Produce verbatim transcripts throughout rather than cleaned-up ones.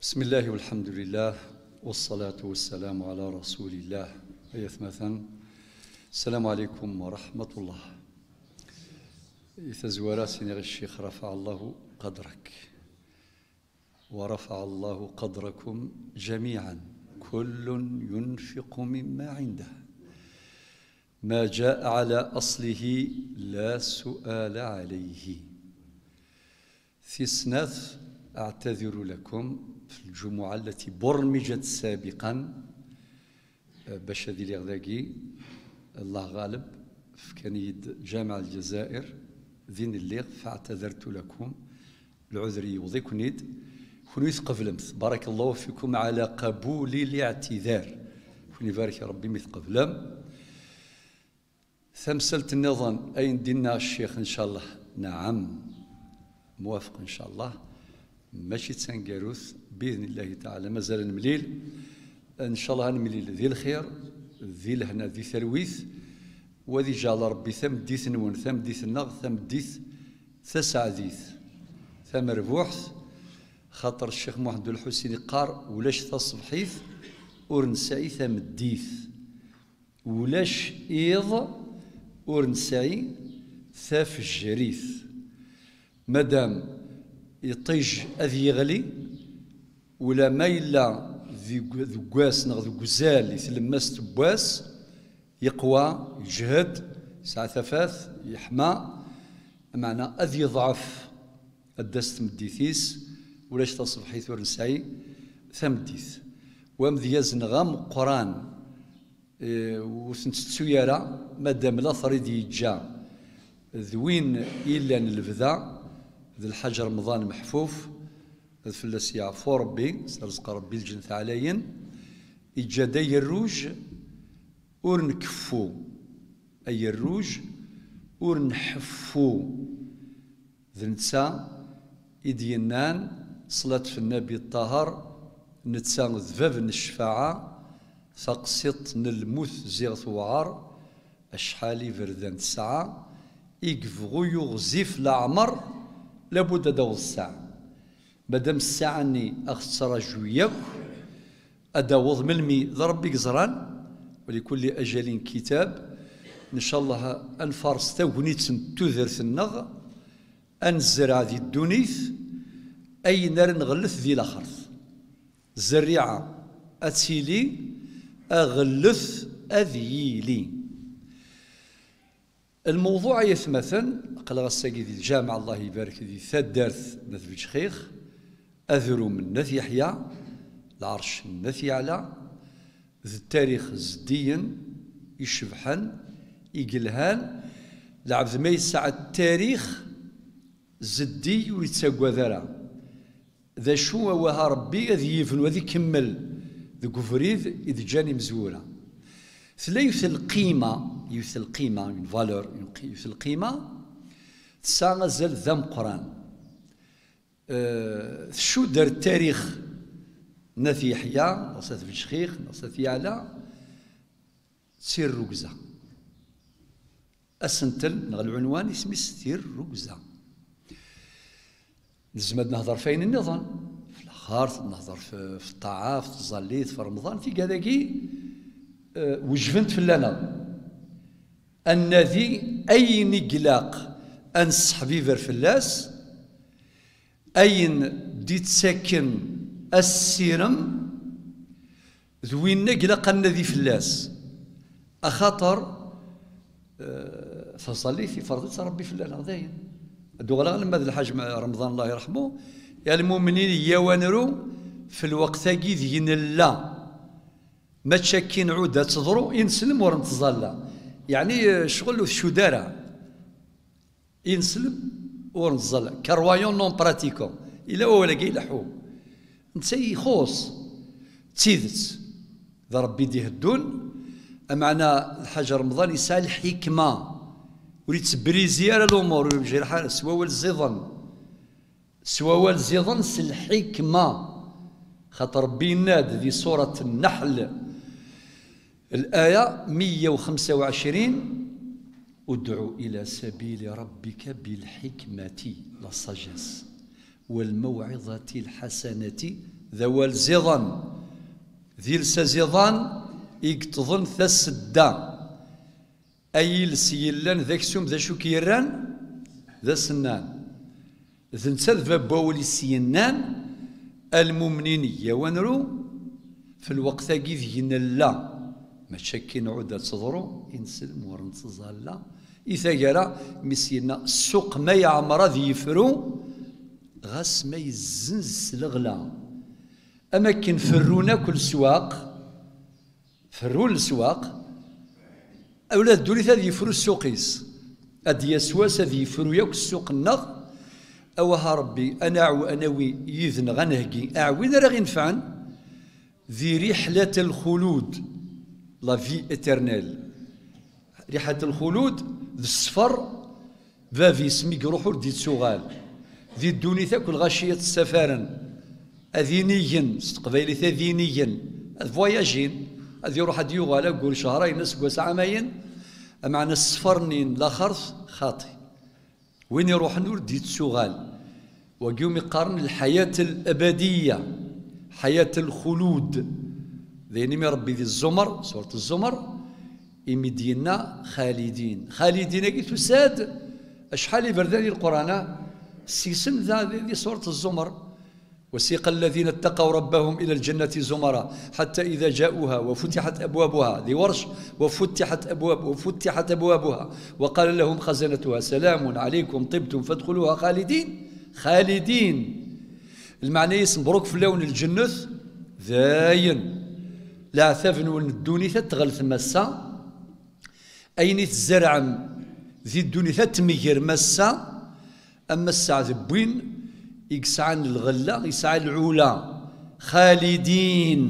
بسم الله والحمد لله والصلاة والسلام على رسول الله. أيثمثا، السلام عليكم ورحمة الله. Itazwara siniɣ الشيخ رفع الله قدرك ورفع الله قدركم جميعا. كل ينفق مما عنده ما جاء على أصله لا سؤال عليه. Tis snat, أعتذر لكم في الجمعة التي برمجت سابقا، eh, bac ad iliɣ dagi, Allah ɣaleb, fkan-iyi-d Ǧameɛ Lezzayer, din lliɣ, فاعتذرت لكم, lɛuder yewweḍ-iken-id, kunwi tqeblemt, بارك الله فيكم على قبول الاعتذار, kun ibarek Rebbi mi tqeblem. Tamsalt nniḍen, ayen d-inna ccix, ncallah, naɛam, muwafeq, ncallah, mačči d taneggarut, bi'idnillahi taɛala, mazal ad nemlil, ncallah ad nemlil di lxir, di lehna, di talwit, u ad iǧɛel Rebbi tameddit-nwen, tameddit-nneɣ, tameddit taseɛdit, tamerbuḥt, xaṭer Ccix Muḥend Ulḥusin iqqar: ulac taṣebḥit ur nesɛi tameddit. Ulac iḍ ur nesɛi tafejrit. Madam iṭij ad yeɣli, ulama yella deg, deg wass neɣ deg uzal i tlemmast n wass, yeqwa, yeǧhed, yesɛa tafat, yeḥma, meɛna ad yeḍɛef, ad d-tas tmeddit-is, ulac taṣebḥit ur nesɛi tameddit. U amedyaz-nneɣ ameqqran, eh, ur t-nettettu ara, madam later i d-yeǧǧa d win yellan lebda, d Lḥaǧ Remḍan Meḥfuf, ad fell-as yeɛfu Rebbi, s rrezq Rebbi lǧennet ɛlayen, yeǧǧa-d agerruj ur nkeffu, agerruj ur nḥeffu. D netta i d-yennan, ṣṣlat f Nnabi Ṭṭaher, netta d bab n ccfaɛa, taqsiṭ n lmut ziɣ tewɛer, acḥal iberdan tesɛa, i yebɣu yuɣzif leɛmer, labud ad d-taweḍ ssaɛa. Madam ssaɛa-nni a ɣ-tettraju yakk, ad d-taweḍ melmi d Rebbi i yeẓran, ولكل أجل كتاب. Ncallah ad nfares tagnit n tudert-nneɣ, ad nezreɛ di ddunit ayen ara nɣellet di laxert. Zerriɛa ad tili, aɣellet ad yili. Lmewḍuɛ ay atmaten, aql-aɣ ass-agi di lǧameɛ, Allah ibarek, di taddart n At Becxix, adrum n At Yeḥya, lɛerc n At Yeɛla, d ttarix zeddigen, icebḥen, i yelhan. Lɛebd ma yesɛa ttarix zeddig ur yettagad ara. D acu awah a Rebbi ad yibnu, ad ikemmel deg ubrid i d-ǧǧan imezwura. Tella yiwet lqima, yiwet lqima, une valeur, une qi-, yiwet lqima, tesɛa azal d ameqqran. Eh, tcudd ar ttarix n At Yeḥya, neɣ s At Becxix, neɣ s At Yeɛla, d tirrugza. Asentel neɣ lɛunwan isem-is tirrugza. Nezmer ad nehder f ayen nniḍen, f laxert, ad nehder f, f ṭṭaɛa, f tẓallit, f Remḍan, tigad-agi, eh, wejbent fell-aneɣ. Ad nadi ayen i ilaq ad nesseḥbiber fell-as, ayen d-ittaken asirem, d winna i ilaq ad nadi fell-as. Axaṭer, eh, taẓallit ifreḍ-itt Rebbi fell-aneɣ, dayen. Ad uɣaleɣ alamma d Lḥaǧ Ma-, Remḍan, Allah iṛeḥmu, ya lmumnin, yyaw ad nru f lweqt-agi deg nella. Mačči akkin ɛud ad teḍru, i neslem ur nettẓalla. Yeɛni, eh, ccɣel ur tcudd ara. I neslem ur neẓẓal, croyant non pratiquant. Ila wawal-agi ileḥḥu. Netta ixuṣ. D tidet. D Ṛebbi i d-iheddun. Ameɛna Lḥaǧ Remḍan yesɛa lḥikma. Ur yettbrizi ara lumuṛ, ur yemjerreḥ ara s wawal ẓiḍen. S wawal ẓiḍen, s lḥikma. Xaṭer Ṛebbi yenna-d di surat Nnaḥl, الآية مية وخمسة وعشرين: ادع إلى سبيل ربك بالحكمة, la sagesse, والموعظة الحسنة, d awal ẓiḍen, d iles aẓiḍan i yeṭṭḍen tasedda. Ay iles yellan d aksum, d acu k-yerran? D asennan. D netta d bab wawal i s-yennan: "A lmumnin, yyaw ad nru, f lweqt-agi deg nella, mačči akken nɛud ad teḍru, i nsellem ur nettẓalla." I taggara, mi s-yenna: "Ssuq ma yeɛmer ad yefru, ɣas ma yezzenz s leɣla." Am akken ferrun akk leswaq, ferrun leswaq, ula d ddunit ad yefru ssuq-is. Ad d-yas wass ad yefru yakk ssuq-nneɣ. Awah a Ṛebbi, ad naɛw-, ad nawi yid-neɣ, ad nheggi aɛwin ara ɣ-inefɛen di riḥlat al-xulud, la vie éternelle. Riḥlat al-xulud d ṣṣfer, bab-is mi iruḥ ur d-ittuɣal. Di ddunit akk lɣaci ad tt-ssafaren, ad inigen, s teqbaylit ad inigen, ad voyagin, ad iruḥ ad yuɣal aggur cehrayen, aseggas ɛamayen, ameɛna ṣṣfer-nni n laxert xaṭi. Win iruḥen ur d-ittuɣal. Wagi umi qqaren lḥayat al-abadiyya, ḥayat al-xulud. D ayen imi Ṛebbi di Zzumer, surat Zzumer, imi d-yenna xalidin. Xalidin-agi tusa-d acḥal iberdan i Lqur'an, ah? Seg-sen da di, di surat Zzumer. وسيق الذين اتقوا ربهم إلى الجنة زمرا حتى إذا جاءوها وفتحت أبوابها، di Warc: وفتحت أبواب، وفتحت أبوابها وقال لهم خزنتها سلام عليكم طبتم فادخلوها خالدين. Xalidin. Lmeɛna-is, mebruk fell-awen lǧennet, dayen. Leɛtab-nwen n ddunit ad tɣeltem ass-a. Ayen i tzerɛem di ddunit ad tmegrem ass-a, ama sseɛd n win i yesɛan lɣella, yesɛa lɛula. Xalidin,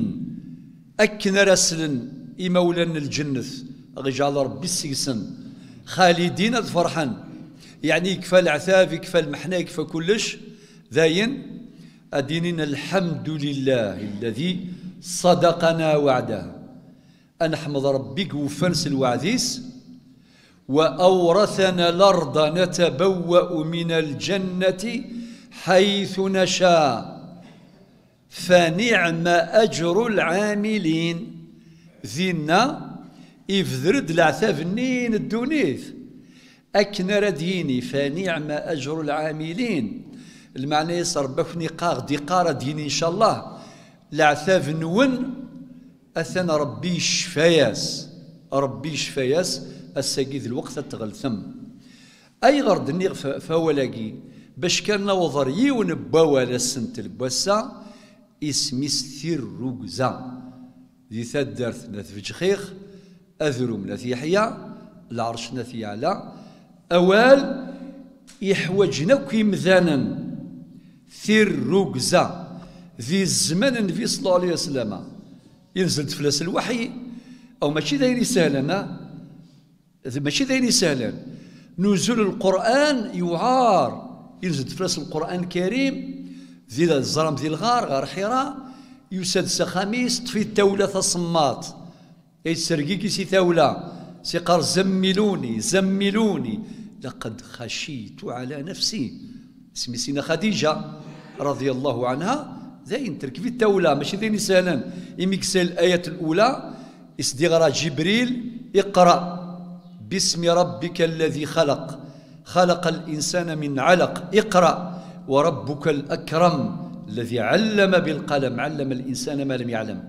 akken ara slen imawlan n lǧennet, ad ɣ-iǧɛel Ṛebbi seg-sen. Xalidin, ad ferḥen, yeɛni yekfa leɛtab, yekfa lmeḥna, yekfa kullec, dayen ad d-inin: "الحمد لله الذي صدقنا وعده." Ad neḥmed Ṛebbi i yufan s lweɛd-is: "وأورثنا الأرض نتبوأ من الجنة حيث نشاء فنعم أجر العاملين." Dinna, ibder-d leɛtab-nni n ddunit. Akken ara d-yini: "فنعم أجر العاملين." Lmeɛna-is, Ṛebbi ad ken-iqqar, ad d-iqqar, ad d-yini, ncallah, leɛtab-nwen, atan Ṛebbi yecfa-yas. Ṛebbi yecfa-yas, ass-agi d lweqt ad tɣeltem. Ayɣer d-nniɣ f-, f awal-agi? Bac kan naweḍ ɣer yiwen n wawal asentel n wass-a, isem-is tirrugza. Di taddart n At Bejxix, adrum n At Yeḥya, lɛerc n At Yeɛla, awal iḥwaǧen akk imdanen, tirrugza, di zzman n Nnbi ṣella Llahu ɛalayhi wa sallam, yenzel-d fell-as lweḥyi, aw mačči d ayen isehlen, ah? D, mačči d ayen isehlen. Nuzul Lqur'an yewɛar, yenzel-d fell-as Lqur'an Karim, di la-, ẓram di lɣar, ɣer Ḥira, yusa-d s axxam-is, ṭṭef-it tawla tasemmaḍt. Yettergigi si tawla, s-iqqar: "Zammiluni, zammiluni, laqad xacitu ɛala nafsi." Isem-is inna Xadija, raḍiya Llahu ɛanha, dayen terkeb-it tawla, mačči d ayen isehlen. Imi yesel ayat lula, is-d-iɣra Ǧibril: "Iqra bismi rabbika alladi xalaq, xalaqa al-insana min ɛalaq, iqra wa rabbuka al-akram, alladi ɛallama bil-qalam, ɛallama al-insana ma lam yaɛlam."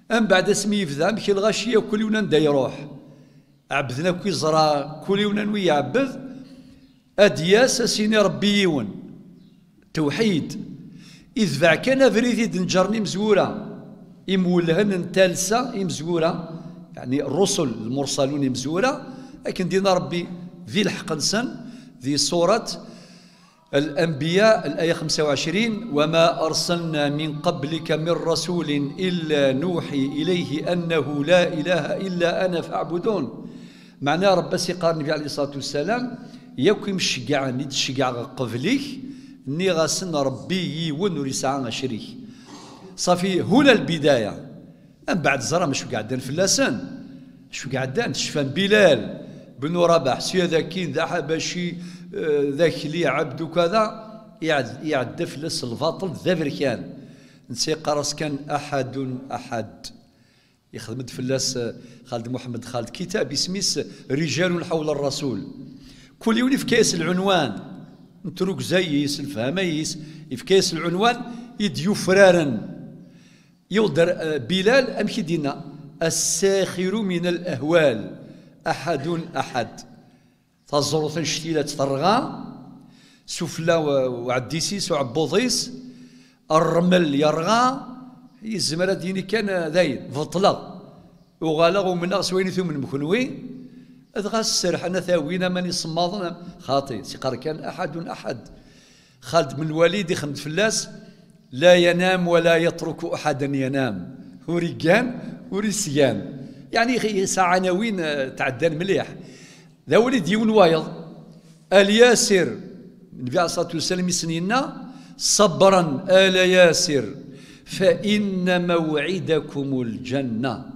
Ambeɛd asmi yebda, amek lɣaci akk, kul yiwen anda iruḥ, ɛebden akk iẓra, kul yiwen anwi iɛebbed, ad d-yas, ad s-yini Ṛebbi yiwen. Tewḥid. Itbeɛ kan abrid i d-neǧren imezwura, imwellhen n talsa imezwura, yeɛni ṛṛusul, lmurṣalun imezwura, akken d-yenna Ṛebbi di lḥeqq-nsen, di surat Al-Anbiya, al-aya xemsa u ɛecrin: "وما أرسلنا من قبلك من رسول إلا نوحي إليه أنه لا إله إلا أنا فاعبدون." Meɛna Ṛebbi as-iqqar Nnbi ɛalayhi ṣṣalatu wassalam, yakk imceggɛen i d-ceggɛeɣ qbel-ik, nniɣ-asen Ṛebbi yiwen ur yesɛa acrik. Ṣafi, huna lbidaya. Ambeɛd ẓram acu i iɛeddan fell-asen. Acu i iɛeddan? Cfan Bilal ben Rabaḥ, sya d akin d aḥabaci, eh, d akli, ɛebd ukada, iɛed-, iɛedda fell-as lbaṭel d aberkan. Netta yeqqar-as kan aḥadun aḥad. Yexdem-d fell-as, eh, Xaled Muḥemmed Xaled kitab, isem-is Rijalun Ḥawla Rasul. Kul yiwen yefka-yas lɛunwan n trugza-is, lefhama-is, yefka-yas lɛunwan i d-yufraren. Yuder, eh, Bilal, amek i d-yenna? Assaxiru min al-ahwal, aḥadun aḥad. Taẓrut n cctilat terɣa, sufella u-, uɛeddis-is, uɛebbuḍ-is, rrmel yerɣa, yezmer ad d-yini kan, eh, dayen, beṭleɣ. Uɣaleɣ umneɣ s wayen i tumnem kenwi, dɣa sserḥen ad t-awin aman isemmaḍen, am-, xaṭi, siqqar kan aḥadun aḥad. Xaled Ben Lwalid ixdem-d fell-as, la yanam wa la yatruku aḥadan yanam. Ur iggan, ur isgan. Yeɛni, yesɛa ɛanawin, eh, tɛeddan mliḥ. D awal i d yiwen wayeḍ. Al Yasir, Nnbi ɛalayhi ṣṣalatu wassalam i sen-yenna, ṣebran ala Yasir, fa inna maw'idakumul janna.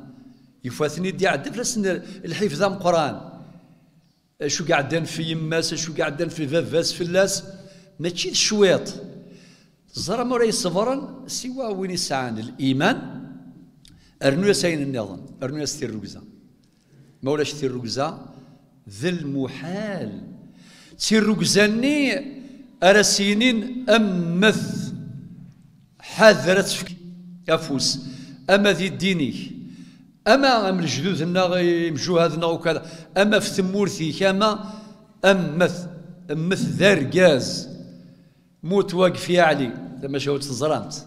Yufa-ten-id iɛedda fell-asen lḥif d ameqqran. Acu i iɛeddan f yemma-s, acu i iɛeddan f baba-s fell-as, mačči d cwiṭ. Teẓram ur ay ṣebren siwa win isɛan liman, rnu-yas ayen nniḍen, rnu-yas tirrugza. Ma ulac tirrugza, d lmuḥal. D tirrugza-nni ara s-yinin mmet, ḥader ad tefk afus, ama di ddin-ik, ama am lejdud-nneɣ, imjuhad-nneɣ ukad, ama f tmurt-ik, ama mmet, mmet d argaz. Mut waqf ya Ɛli, tamacahut teẓram-tt.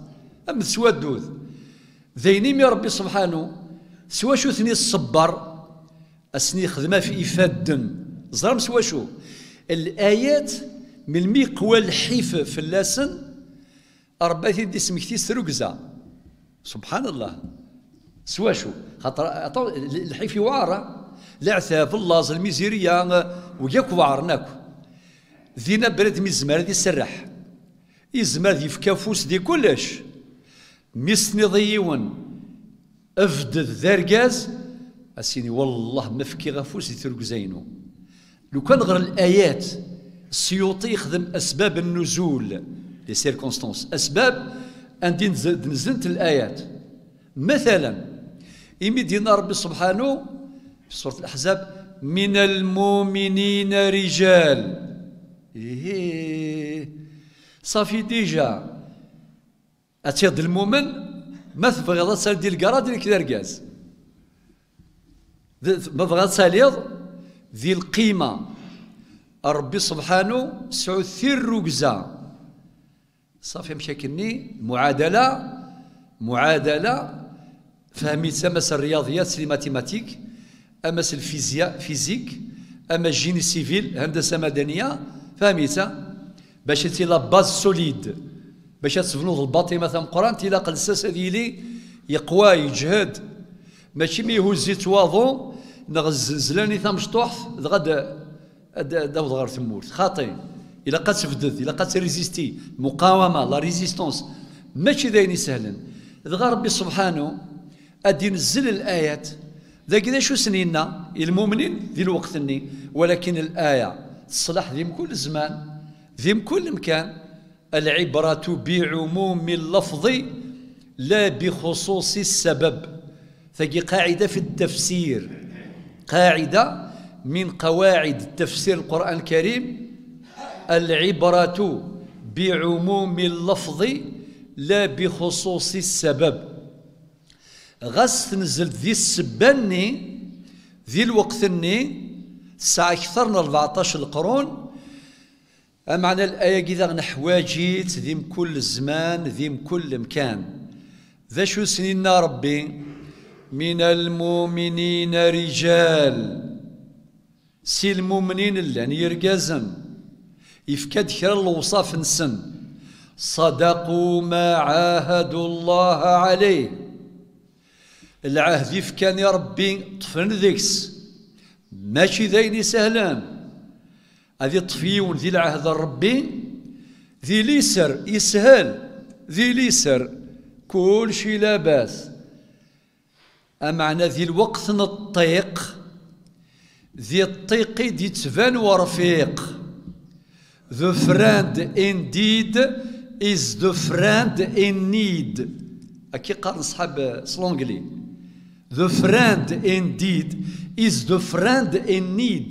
Mmet s waddud. D ayen imi Ṛebbi subḥanu, s wacu ten iṣebber, ad sen-ixdem af ifadden. Teẓram s wacu? L-ayat, melmi iqwa lḥif fell-asen, Ṛebbi ad t-id-ismekti s trugza. Subḥanallah. S wacu? Xaṭer, aṭaw, l-, lḥif iwɛer, a? Leɛtab, llaẓ, lmizirya, eh, wigi akk weɛren akk. Din abrid mi yezmer ad iserreḥ. Yezmer ad yefk afus di kullec. Mi s-tniḍ i yiwen, bded d argaz, ad s-yini, wallah ma fkiɣ afus di trugza-inu. Lukan ɣer l-ayat, Siyuṭi yexdem asbab n nuzul, les circonstances, asbab anda i d-, d-nezlent l-ayat. Matalan, imi d-yenna Ṛebbi subḥanu, fi surat Leḥzab, min al-muminina rijal. Ihi, safi dija, ad tiɣ-d lmumen, ma tebɣiḍ ad taliḍ di lgara, di nekk d argaz. D-, ma tebɣiḍ ad taliḍ di lqima, Ṛebbi subḥanu, sɛu tirrugza. Safi, amek akkenni, muɛadala, muɛadala, fhem-itt ama s rriyaḍiyat, s les mathématiques, ama s lfizya, fizik, ama génie civil, hendasa madaniya, fhem-itt, a? Bac ad tili la base solide, bac ad tebnuḍ lbaṭima tameqqrant, ilaq lsas ad yili yeqwa, yeǧhed. Mačči mi ihuzz-itt waḍu, neɣ zzenzlan i tamecṭuḥt, dɣa ad, ad, ad d-taweḍ ɣer tmurt. Xaṭi. Ilaq ad tebded, ilaq ad trésisti. Muqawama, la résistance. Mačči d ayen isehlen. Dɣa Ṛebbi subḥanu ad d-inezzel l-ayat. Dagi d acu sen-yenna i lmumnin di lweqt-nni? Walakin l-aya teṣleḥ di mkul zzman, di mkul lemkan. العبرة بعموم اللفظ لا بخصوص السبب. Tagi qaɛida fi ttafsir. Qaɛida min qawaɛid ttafsir Lqur'an Lkarim. العبرة بعموم اللفظ لا بخصوص السبب. Ɣas tenzel di ssebba-nni, di lweqt-nni, tesɛa akter n rbeɛṭac leqrun, Ameɛna l-aya-agi daɣ neḥwaǧ-itt di mkul zzman, di mkul lemkan. D acu s-ninna Ṛebbi? من المؤمنين رجال. Si lmumnin llan yirgazen. Yefka-d kra n lewṣaf-nsen. صدقوا ما عاهدوا الله عليه. Lɛahd i fkan i Ṛebbi, ṭṭfen deg-s. Mačči d ayen isehlen. Ad iṭṭef yiwen di lɛahd n Ṛebbi, di liser, yeshel, di liser, kulci labas. Ameɛna di lweqt n ṭṭiq, di ṭṭiq i d-ittban werfiq. The friend indeed is the friend in need. Akka i qqaren ṣṣḥab s l'anglais. The friend indeed is the friend in need.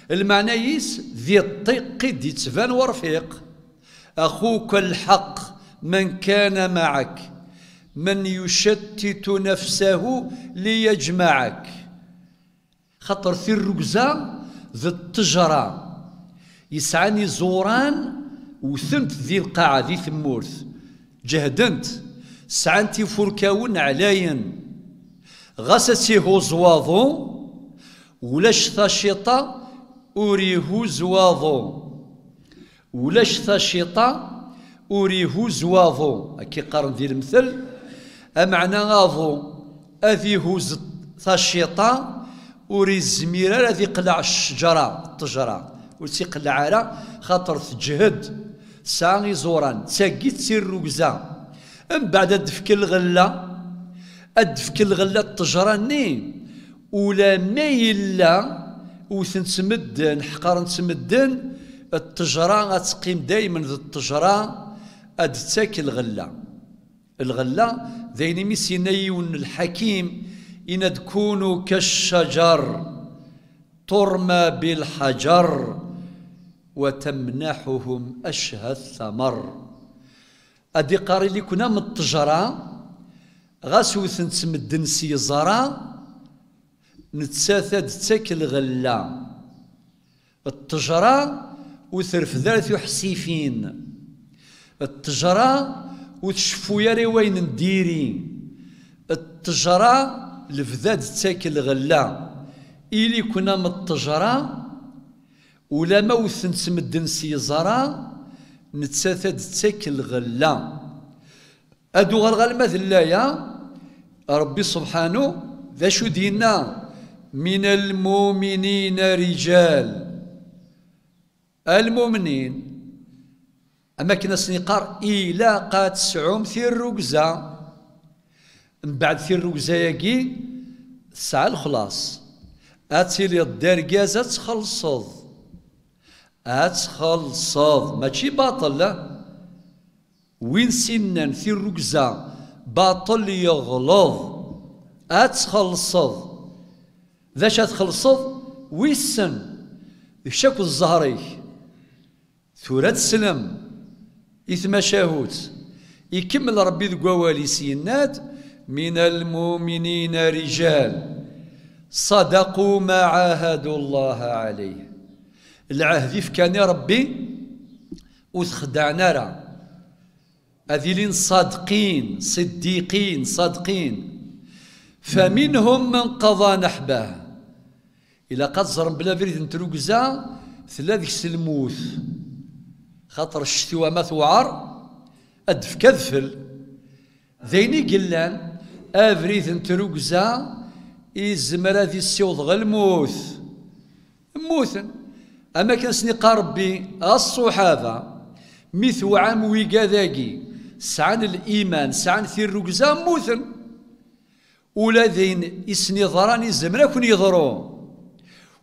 Lmeɛna-is, di ṭṭiq i d-ittban werfiq. أخوك الحق من كان معك، من يشتت نفسه ليجمعك. Xaṭer tirrugza d ṭṭejra yesɛan iẓuran, wten-t di lqaɛa, di tmurt, ǧehden-t, sɛan-t ifurkawen ɛlayen. Ɣas ad tt-ihuẓ waḍu, ulac taciṭa ur ihuz waḍu. Ulac taciṭa ur ihuz waḍu, akka i qqaren di lemtel. Ameɛna aḍu ad ihuz taciṭa, ur izmir ara ad iqleɛ ccǧera, ṭṭejra, ur tt-iqelleɛ ara, xaṭer teǧhed, tesɛa iẓuran, d tagi d tirrugza. Mbeɛd ad d-tefk lɣella, ad d-tefk lɣella ṭṭejra-nni, ulamma yella wten-tt medden, ḥeqren-tt medden, ṭṭejra ad teqqim daymen d ṭṭejra, ad d-tettak lɣella. Lɣella, d ayen imi s-yenna yiwen n lḥakim, yenna-d: كونوا كالشجر ترمى بالحجر وتمنحهم أشهى الثمر. Ad iqqar: ili-ken am ṭṭejra, ɣas wten-tt medden s yeẓra, nettat ad d-tettak lɣella. Ṭṭejra ur terfed ara tiḥsifin. Ṭṭejra ur tceffu ara i wayen n diri. Ṭṭejra lebda d-tettak lɣella. Ili-ken am ṭṭejra, ulamma wten-tt medden s yeẓra, nettat ad d-tettak lɣella. Ad uɣaleɣ alma d llaya, Ṛebbi subḥanu, d acu d-yenna: من المؤمنين رجال. Almumnin, am akken asen-iqqar, ilaq ad tesɛum tirrugza. Mbeɛd tirrugza-yagi, tesɛa lexlaṣ. Ad tiliḍ d argaz, ad txellṣeḍ. Ad txellṣeḍ, mačči baṭel, la. Win s-innan tirrugza baṭel yeɣleḍ. Ad txellṣeḍ. D acu ad txellṣeḍ? Wissen. D kečč akked zzher-ik. Tura ad teslem i tmacahut. Ikemmel Ṛebbi deg wawal-is, yenna-d: من المؤمنين رجال صدقوا ما عاهدوا الله عليه. Lɛehd i fkan i Ṛebbi ur t-xeddɛen ara. Ad ilin ṣadiqin, ṣiddiqin, ṣadiqin. فمنهم من قضى نحبه. Ilaq ad ẓrem belli abrid n trugza tella deg-s lmut. Xaṭer ccetwa ma tewɛer, ad d-tefk adfel. D ayen i yellan, abrid n trugza izmer ad issiweḍ ɣer lmut. Mmuten. Am akken asen-iqqar Ṛebbi, a ṣṣuḥaba, mi tewɛam wigad-agi, sɛan liman, sɛan tirrugza, mmuten. Ula d ayen i sen-iḍran izmer ad ken-yeḍru.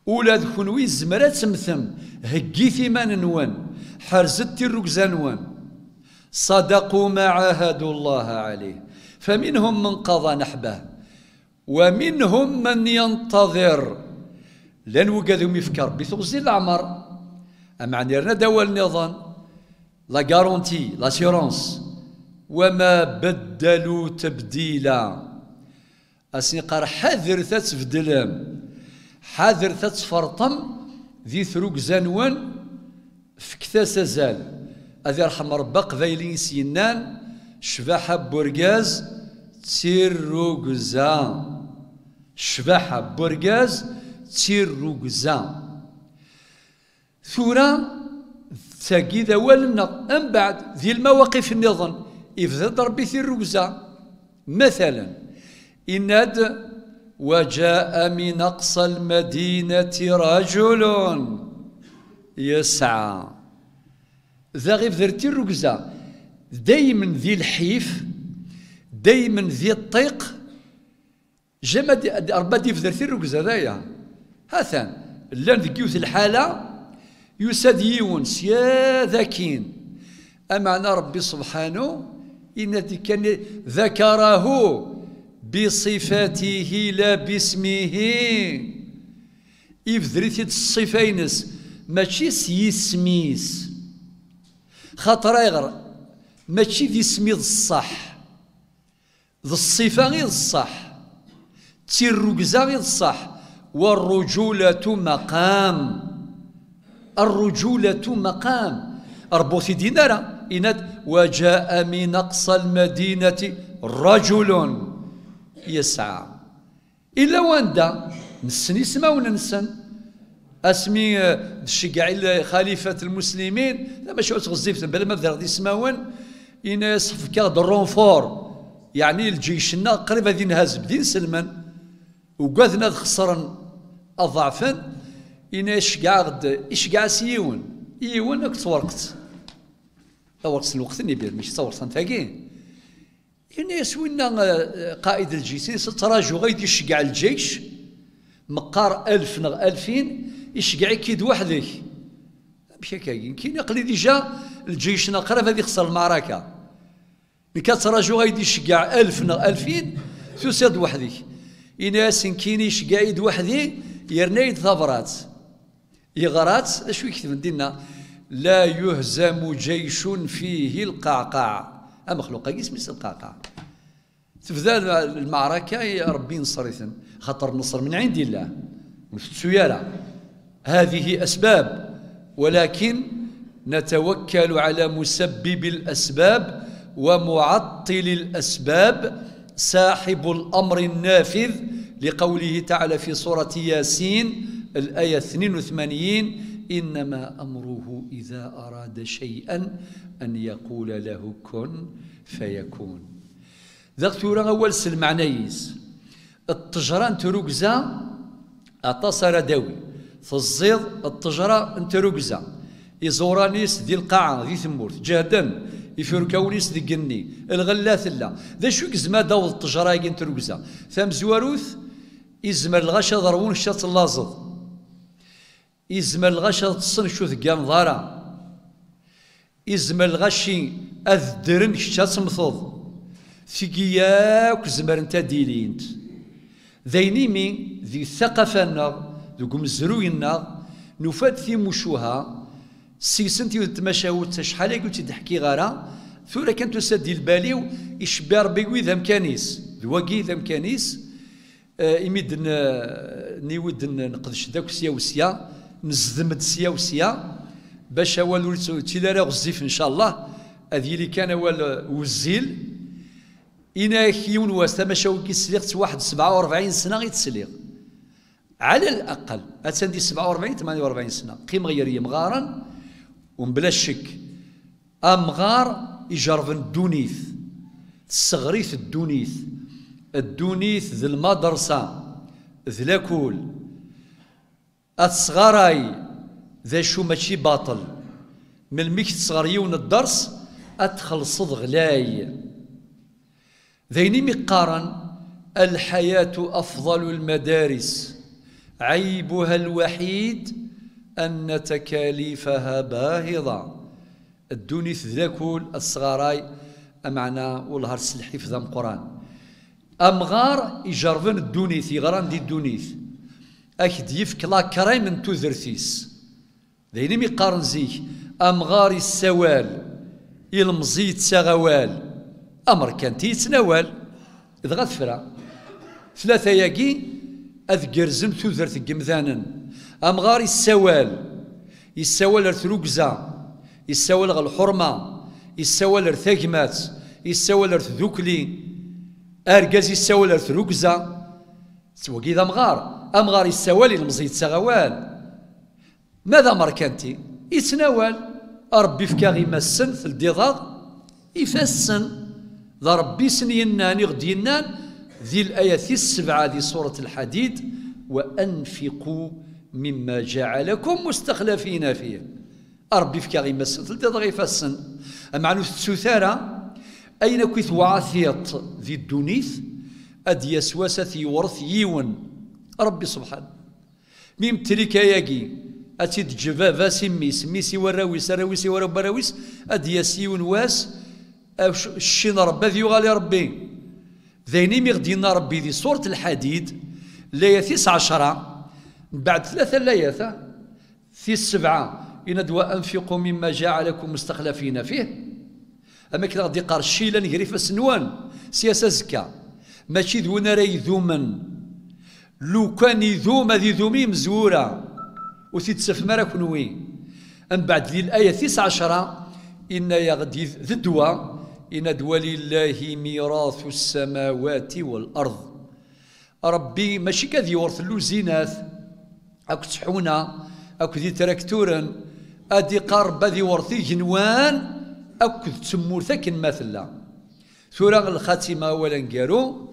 Ula d kenwi izmer ad temmtem. Heggit iman-nwen. Ḥerzet tirrugza-nwen. صدقوا ما عاهدوا الله عليه فمنهم من قضى نحبه ومنهم من ينتظر. Llan wigad umi ifka Ṛebbi teɣzi n leɛmer. Ameɛna yerna-d awal nniḍen: la garantie, l'assurance. وما بدلوا تبديلا. Asen-iqqar: ḥadret ad tbeddlem, ḥadret ad tferṭem di trugza-nwen, fket-as azal. Ad irḥem Ṛebbi aqbayli i s-yennan: ccbaḥa n urgaz d tirrugza. Ccbaḥa n urgaz d tirrugza. Tura, d tagi d awal-nneɣ. Mbeɛd, di lmawaqif nniḍen, ibda-d Ṛebbi tirrugza. Matalan, inna-d: وجاء من أقصى المدينة رجل يسعى. Da ɣ-ibder tirrugza, daymen di lḥif, daymen di ṭṭiq, Jamais ad, ad, Ṛebbi ad d-ibder tirrugza d aya. Hatan, llan deg yiwet lḥala, yusa-d yiwen sya d akin, Ameɛna Ṛebbi subḥanu, yenna-d kan, ذكره بصفته لا باسمه. Ibder-it-id s ṣṣifa-ines, mačči s yisem-is. Xaṭer ayɣer? Mačči d isem i d ṣṣeḥ, d ṣṣifa i d ṣṣeḥ, d tirrugza i d ṣṣeḥ. والرجولة مقام. الرجولة مقام. Ṛebbi ur t-id-yenni ara, yenna-d: وجاء من أقصى المدينة رجل يسعى. Illa wanda nessen ismawen-nsen. Asmi, eh, d-tceggeɛ i lxalifat lmuslimin tamacahut ɣezzifet, bla ma bdireɣ d ismawen, yenna-yas: fkeɣ-d renfort, yeɛni lǧeyc-nneɣ qrib ad inhazem, d inselmen, ugaden ad xesren, ad ḍeɛfen. Yenna-yas: ceggɛeɣ-d, iceggeɛ-as yiwen, yiwen akked twerqet. Tawerqet n lweqt-nni, mačči d tawerqet am tagi. Yenna-yas winna, eh, qaid lǧeyc, yenna-yas: ttrajuɣ ay d-iceggeɛ lǧeyc, meqqar alef neɣ alfin, iceggeɛ-ik-id weḥd-k. Amek akka? Nekkini aql-i dija lǧeyc-nneɣ qrib ad ixser lmeɛraka. Nekk ad ttrajuɣ ay d-iceggeɛ alef neɣ alfin, tusiḍ-d weḥd-k. Yenna-yas: nekkini iceggeɛ-iyi-d weḥd-i, yerna-yi-d tabrat. Yeɣra-tt, d acu i ketben dinna? لا يهزم جيش فيه القعقاع. Amexluq-agi isem-is lqaɛqaɛ. Tebda lmeɛraka, Ṛebbi inṣer-iten, xaṭer nneṣr min ɛindi Llah. Ur tettu ara. هذه أسباب، ولكن نتوكل على مسبب الأسباب ومعطل الأسباب، صاحب الأمر النافذ، لقوله تعالى في سورة ياسين الآية اثنين وثمانين: إنما أمره إذا أراد شيئا أن يقول له كن فيكون. Daɣ tura awal s lmeɛna-is. Ṭṭejra n trugza, aṭas ara d-awi. Teẓẓiḍ ṭṭejra n trugza. Iẓuran-is di lqaɛa, di tmurt, ǧehden, ifurkawen-is deg igenni, lɣella tella. D acu i yezmer ad d-taweḍ ṭṭejra-agi n trugza? Tamezwarut, izmer lɣaci ad ṛwun, kečč ad tellaẓeḍ. Izmer lɣaci ad ṭṭsen, kečč ur tegganeḍ ara. Izmer lɣaci ad ddren, kečč ad temmteḍ. Tigi yakk zemrent ad d-ilint. D ayen imi, di taqafa-nneɣ, deg umezruy-nneɣ, nufa-d timucuha, seg-sent yiwet n tmacahut, acḥal-agi ur tt-id-ḥkiɣ ara, tura kan tusa-d di lbal-iw, icebbi Ṛebbi wid amkan-is, d wagi i d amkan-is. Eh, imi d-n-, niwi d-n-, neqdec-d akk sya u sya, nezdem-d sya u sya, bac awal ur yettili ara ɣezzif, ncallah, ad yili kan awal, eh, wezzil. Ini-ak yiwen wass, tamacahut i sliɣ-tt waḥed sebɛa u rebɛin sna i tt-sliɣ. Ɛala laqal, attan di sebɛa u rebɛin, tmanya u rebɛin sna. Qqimeɣ gar yemɣaren, u mebla ccek, amɣar ijerrben ddunit, tesseɣr-it ddunit. Ddunit d lmadersa, d lakul. Ad tesɣaray d acu mačči baṭel. Melmi i k-tesɣer yiwen dders, ad txellṣeḍ ɣlay. D ayen imi qqaren: الحياة أفضل المدارس، عيبها الوحيد أن تكاليفها باهظة. Ddunit d lakul, ad tesɣaray, ameɛna wellah ar s lḥifd ameqqran. Amɣar ijerrben ddunit, yeɣran di ddunit, ad k-d-yefk la crème n tudert-is. D ayen imi qqaren zik, amɣar issawal, ilemẓi yettaɣ awal, amerkanti yettnawal. Dɣa tefra. Tlata-agi ad gerzen tudert n yemdanen. Amɣar issawal, issawal ar trugza, issawal ɣer lḥurma, issawal ar tagmat, issawal ar tdukli. Argaz issawal ar trugza. Wagi d amɣar. Amɣar issawal, ilemẓi yettaɣ awal. Ma d amerkanti, ittnawal. Ṛebbi ifka ɣimassen, teldiḍ-aɣ ifassen. D Ṛebbi i sen-yennan, i ɣ-d-yennan di layat tis sebɛa di surat Lḥadid: وأنفقوا مما جعلكم مستخلفين فيه. Ṛebbi ifka ɣimassen, teldiḍ-aɣ ifassen. Ameɛna ur tettut ara ayen akk i tewɛa tiṭ di ddunit, ad d-yas wass ad t-yewret yiwen. Ṛebbi subḥan. Mi mtrika-agi, Ad tt-id-teǧǧ baba-s i mmi-s, mmi-s i warraw-is, arraw-is i warraw n warraw-is, ad d-yas yiwen wass, ac-, cci n Ṛebbi ad yuɣal i Ṛebbi. D ayen imi ɣ-d-yenna Ṛebbi di suṛt Lḥadid, laya tis ɛecṛa, mbeɛd tlata layat, ah, tis sebɛa, yenna-d: "Wa anfiqu mimma jaɛalakum mustaxlafina fih." Am akken ɣ-d-iqqar: "Cci yellan gar ifassen-nwen, sya s azekka." Mačči d win ara idumen. Lukan idum, ad idum i yimezwura, ur t-id-tafem ara kenwi. Mbeɛd di laya tis ɛecṛa, inna-yaɣ-d d ddwa, inna-d: "Walillahi mirasu ssamawati wal ard." Ṛebbi mačči kan ad yewṛet lluzinat akked tḥuna akked itrakturen, ad iqqar Ṛebbi ad iwṛet igenwan akked tmurt akken ma tella. Tura lxatima, awal aneggaru,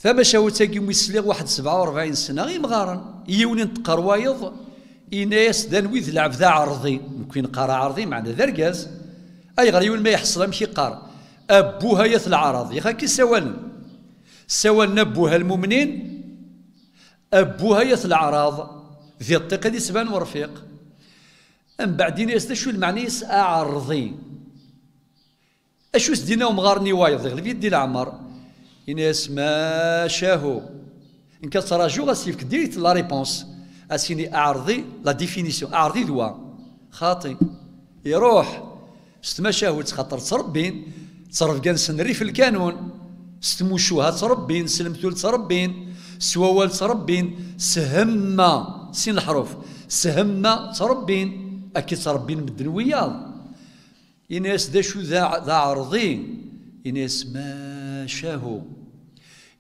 tamacahut-agi mi sliɣ waḥed sebɛa u ṛebɛin sna, imɣaren, yiwen inṭeq ɣer wayeḍ, inna-yas: "D anwi d lɛebd aɛerḍi?" Nekk neqqar aɛerḍi, meɛna d argaz. Ayɣer yiwen ma iḥṣel amek iqqar? "Abbuh ay at leɛraḍ." Yax akka i ssawalen. Ssawalen abbuh a lmumnin, abbuh ay at leɛraḍ. Di ṭṭiq i d-isban werfiq. Mbeɛd ini-as: "D acu lmeɛna-is aɛerḍi?" Acu s-d-inna umɣar-nni i wayeḍ, iɣleb-it di leɛmer? Ini-as: "Macahu." Nekk ad ttṛajuɣ ad s-yefk direct la réponse. Ad s-yini aɛerḍi, la définition. Aɛerḍi d wa. Xaṭi. Iṛuḥ s tmacahut, xaṭer ttṛebbin, ttṛebgan-sen rrif lkanun. S tmucuha ttṛebbin, s lemtul ttṛebbin, s wawal ttṛebbin, s hemma, sin leḥruf, s hemma ttṛebbin, akka i ttṛebbin medden wiyaḍ. Ini-as: "D acu d aɛ-, d aɛerḍi?" Ini-as: "Macahu."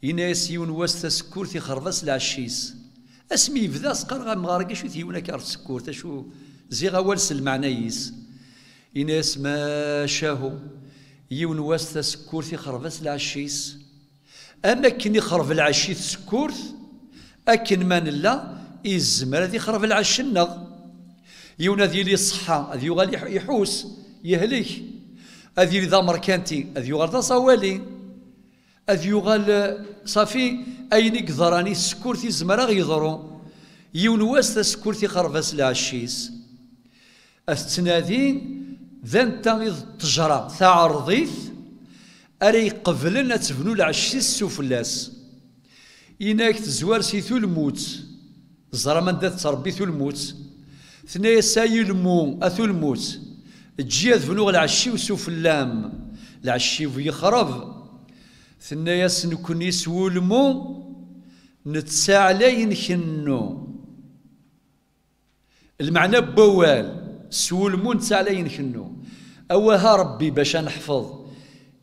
Ini-as: "Yiwen wass tasekkurt ixreb-as lɛecc-is." Asmi yebda s-qqareɣ amɣar-agi, acu-t yiwen akka ɣer tsekkurt, acu ziɣ awal s lmeɛna-is. Ini-as: "Macahu." Yiwen wass tasekkurt ixreb-as lɛecc-is. Am akken ixreb lɛecc i tsekkurt, akken ma nella, izmer ad ixreb lɛecc-nneɣ. Yiwen ad yili ṣṣeḥḥa, ad yuɣal iḥ-, iḥus, yehlek. Ad yili d amerkanti, ad yuɣal d aẓawali. Ad yuɣal, eh, ṣafi, ayen i yeḍran i tsekkurt izmer ad ɣ-yeḍru. Yiwen wass tasekkurt ixreb-as lɛecc-is. Ad tettnadi d anta i d ṭṭejra taɛerḍit ara iqeblen ad tebnu lɛecc-is s ufella-s. Inak tezwar si tulmut, teẓram anda tettṛebbi tulmut. Tenna-yas: "Ay ilmu, a tulmut, eǧǧ-iyi ad bnuɣ lɛecc-iw s ufella-m, lɛecc-iw yexreb." Tenna-yas: "Nekni s wulmu nettaɛlay nkennu." Lmeɛna n wawal, s wulmu nettaɛlay nkennu. Awah a Ṛebbi, bac ad neḥfeḍ,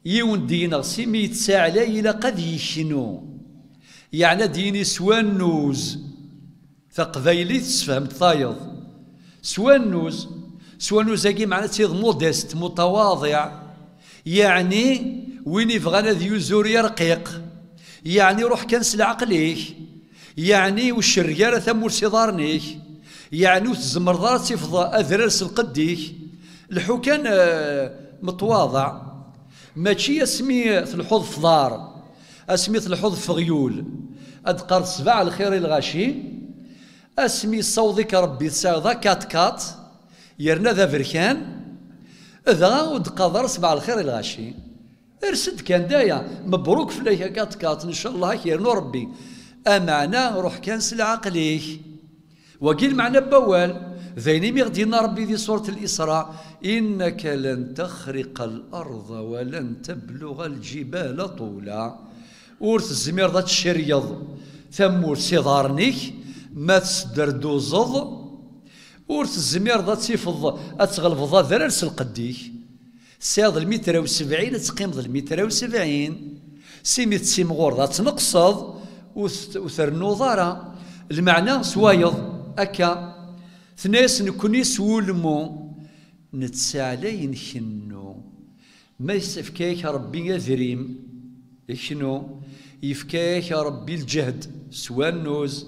yiwen deg-neɣ s imi yettaɛlay ilaq ad yeknu. Yeɛni ad d-yini s wannuz. Taqbaylit tessefhem-d tayeḍ. S wannuz. S wannuz-agi meɛna-tt d modeste, mutawaḍiɛ. Yeɛni win ibɣan ad yuzur yarqiq. Yeɛni ruḥ kan s leɛqel-ik. Yeɛni ur cerreg ara tamurt s iḍarren-ik. Yeɛni ur tzemreḍ ara ad tifeḍ adrar s lqedd-ik. Lḥu kan, eh, metwaḍeɛ. Mačči asmi telḥuḍ f ḍar, asmi telḥuḍ f uɣyul, ad d-qqareḍ sbeɛ lxir i lɣaci. Asmi yessaweḍ-ik Ṛebbi tesɛiḍ akat-kat, yerna d aberkan, dɣa ur d-qqareḍ ara sbeɛ lxir i lɣaci. Ers-d kan d aya, mebruk fell-ak akat-kat, ncallah ad k-yernu Ṛebbi. Ameɛna ruḥ kan s leɛqel-ik. Wagi lmeɛna n wawal, d ayen imi ɣ-d-yenna Ṛebbi di suṛt Al-Isra: "Innaka lan taxriqa al-arḍa wa lan tabluɣa al-ǧibala ṭula." Ur tezmireḍ ad tcerrgeḍ tamurt s iḍarren-ik, ma tesderduzeḍ, ur tezmireḍ ad tifeḍ, ad tɣelbeḍ adrar s lqedd-ik. Tesɛiḍ lmitra u sebɛin, ad teqqimeḍ lmitra u sebɛin. Simi tettimɣureḍ, ad tneqseḍ, ur t-, ur ternuḍ ara. Lmeɛna s wayeḍ, akka. Tenna-yas: "Nekkni s wulmu nettaɛlay nkennu." Ma yefka-yak Ṛebbi adrim, knu. Yefka-yak Ṛebbi lǧehd, s wannuz.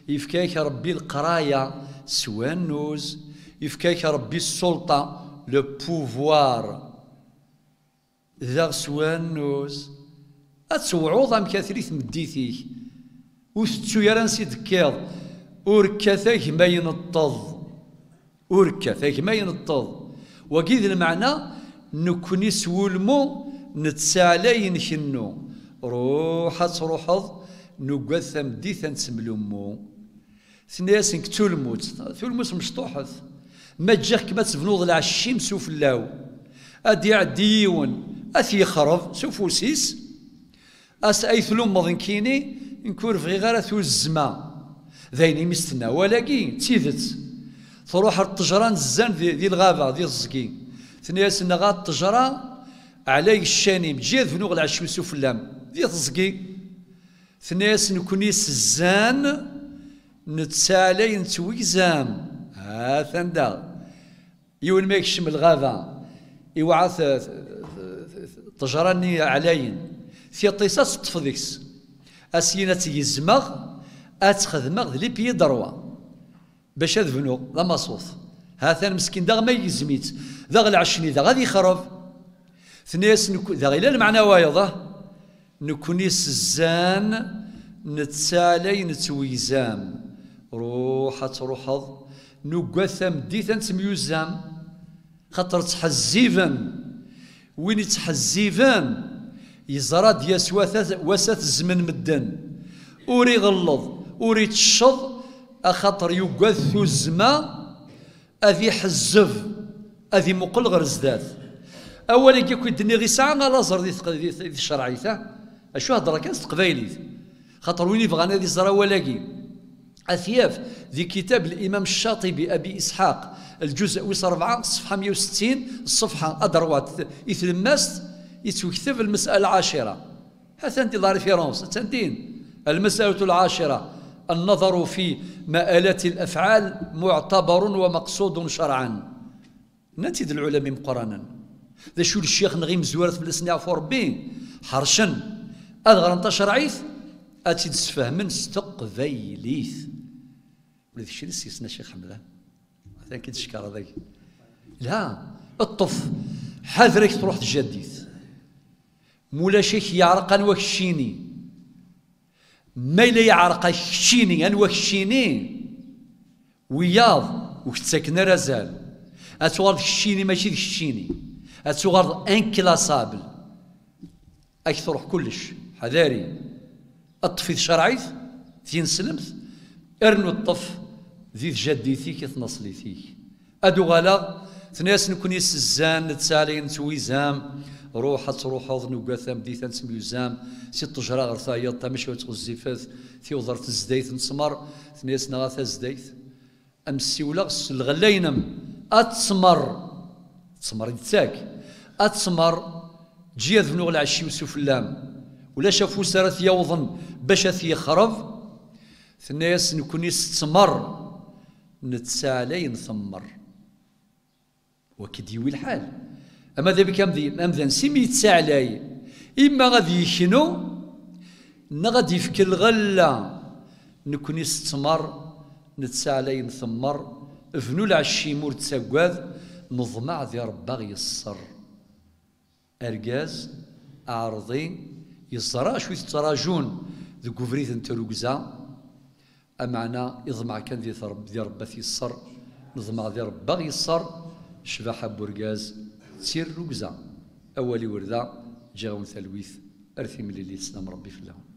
Yefka-yak Ṛebbi leqraya, s wannuz. Yefka-yak Ṛebbi ssulṭa, le pouvoir, daɣ s wannuz. Ad tewɛuḍ amek ad tili tmeddit-ik. Ur tettu ara ansi d-tekkiḍ. Ur kkat a gma ineṭṭeḍ. Ur kkat a gma ineṭṭeḍ. Wagi d lmeɛna, nekkni s wulmu nettaɛlay nkennu. Ruḥ ad truḥeḍ, nugad tameddit ad nettemlummu. Tenna-yasen deg tulmut, tulmut mecṭuḥet. Ma ǧǧiɣ-kem ad tebnuḍ lɛecc-im s ufella-w. Ad d-iɛeddi yiwen, ad t-yexreb s ufus-is. As ay tlummeḍ nekkini, nekk ur bɣiɣ ara tuzzma. D ayen imi s-tenna awal-agi, d tidet. Truḥ ar ṭṭejra n zzan di, di lɣaba, di teẓgi. Tenna-yas, neɣ a ṭṭejra, ɛlay ccan-im, ǧǧi ad bnuɣ lɛecc-iw s ufella-m, di teẓgi. Tenna-yas, nekkni s zzan, nettaɛlay, nettwegzam. Ha-t-an da. Yiwen ma yekcem lɣaba, iwɛa t-, t-, t-, t-, ṭṭejra-nni ɛlayen, tiṭ-is ad teṭṭef deg-s. Asyin ad tt-gezmeɣ, ad tt-xedmeɣ d les pieds droits. Bac ad bnuɣ, d amaṣut. Ha-t-an meskin, daɣ ma yegzem-itt, daɣ lɛecc-nni daɣ ad yexreb. Tenna-yas, nekk-, daɣ ila lmeɛna wayeḍ, ah. Nekkni s zzan, nettaɛlay, nettwegzam. Ruḥ ad truḥeḍ, nugad tameddit ad nettemyuzam. Xaṭer ttḥezziben. Win ittḥezziben, yeẓra-d yas wata-, wass ad t-zzmen medden. Ur iɣelleḍ, ur ittecceḍ, axaṭer yugad tuzzma, ad iḥezzeb, ad imuqel ɣer zdat. Awal-agi akk i d-nniɣ isɛa alaẓer di tq-, di, di tcerɛit, ha? Acu heddreɣ kan s teqbaylit. Xaṭer win ibɣan ad iẓer awal-agi, ad t-yaf di kitab Limam Ccaṭibi Abi Isḥaq, lǧuz wis ṛebɛa, ṣṣefḥa meyya u settin, ṣṣefḥa ad d-ṛwat i tlemmast, yettwekteb lmes'ala lɛacira. Ha-t-an di la référence, ha-tt-an din. المسألة العاشرة: النظر في مآلات الأفعال معتبر ومقصود شرعا. Nnan-tt-id lɛulama imeqqranen. D acu lecyax-nneɣ imezwura fell-asen iɛfu Ṛebbi? Ḥercen. Ad ɣren tacerɛit, ad tt-id-sfehmen s teqbaylit. Ula d keččini s-yesna Ccix Ḥemdan. Atan k-id-cekkreɣ dagi. La, ṭṭef. Ḥader ak truḥ tjaddit. Mulac ak yeɛreq anwa keččini. Ma yella yeɛreq-ak keččini, anwa keččini, wiyaḍ ur k-ttaken ara azal. Ad tuɣaleḍ keččini, mačči d keččini. Ad tuɣaleḍ inclassable. Ad k-truḥ kullec. Ḥadari. Ṭṭef i tcerɛit, tineslemt, rnu ṭṭef di tjaddit-ik, i tnaṣlit-ik. Ad uɣaleɣ, tenna-yas, nekkni s zzan, nettaɛlay, nettwizam, ruḥ ad truḥeḍ, nugad tameddit ad nettemyuzam, si ṭṭejra ɣer tayeḍ, tamacahut ɣezzifet, tiweḍ ɣer tezdayt n ttmer, tenna-yas, neɣ a tazdayt, am ssiwleɣ s lɣella-inem, ad ttmer, ttmer i d-ttak, ad ttmer, ǧǧi ad bnuɣ lɛecc-iw s ufella-m, ulac afus ara t-yawḍen bac ad t-yexreb, tenna-yas, nekkni s ttmer, nettaɛlay, ntemmer. Wa k-id-yiwi lḥal. Ama d abik amdi-, amdan, s imi yettaɛlay, imma ad yeknu, neɣ ad yefk lɣella, nekkni s ttmer, nettaɛlay, ntemmer, bnu lɛecc-im ur ttaggad, neḍmeɛ di Ṛebbi a ɣ-yeṣṣer. Argaz, aɛerḍi, yeẓra acu i t-ttrajun deg ubrid n trugza, ameɛna iḍmeɛ kan di Ṛeb-, di Ṛebbi a t-yeṣṣer, neḍmeɛ di Ṛebbi a ɣ-yeṣṣer, ccbaḥa n urgaz d tirrugza. Awal-iw ar da, ǧǧiɣ-awen talwit, ar timlilit, sslam Ṛebbi fell-awen.